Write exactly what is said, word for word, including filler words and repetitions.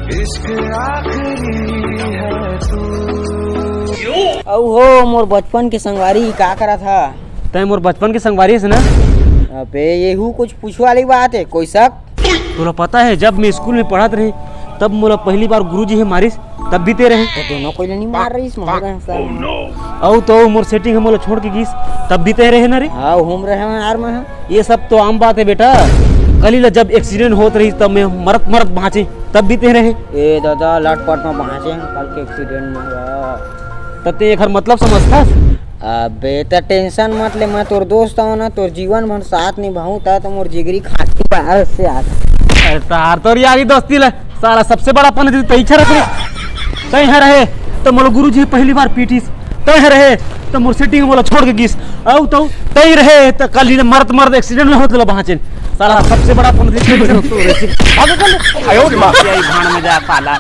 अउ हो मोर बचपन के संगवारी, का करत हा? तैं मोर बचपन के संगवारी हस ना? अबे, येहू कुछ पूछे वाली बात हे? कोई शक? तोला पता हे, जब मैं स्कूल में पढ़त रहेंव, तब मोला पहली बार गुरुजी ह मारिस, तब भी तैं रहेस। त दोनों कोई ल नइ मार रहिस, महूं रहेंव साथ। अउ तो मोर सेटिंग ह मोला छोड़ के गिस, तब भी तैं रहेस ना रे? हाँ, हूँ रहेंव यार मैं। ये सब तो आम बात हे बेटा। कली ला जब accident होत रहिस, तब मैं मरत मरत बाँचेंव, तब भी तैं रहेस। ए दादा, लटपट में बाँचेंव कल के accident में। तब तैं एकर मतलब समझथस? अबे त tension मत ले, मैं तोर दोस्त हूँ ना, तोर जीवन भर साथ निभाहूँ, त तो मोर जिगरी खांसी बाहर से आत। अरे तार तोर यारी दोस्ती ले, साला सबसे बड़ा पंडित तैं हरस रे। तैं ह रहे त मोला गुरुजी पहली बार पीटिस, तैं ह रहे त मोर सेटिंग मोला छोड़ के गिस, अउ तो तैं रहे त कल ही मरत मरत accident में होत ला बाँचेंव। साला सबसे बड़ा पंडित तैं हरस रे। आगे कर ले। आयो रे माँ। यही भाड़ में जा साला।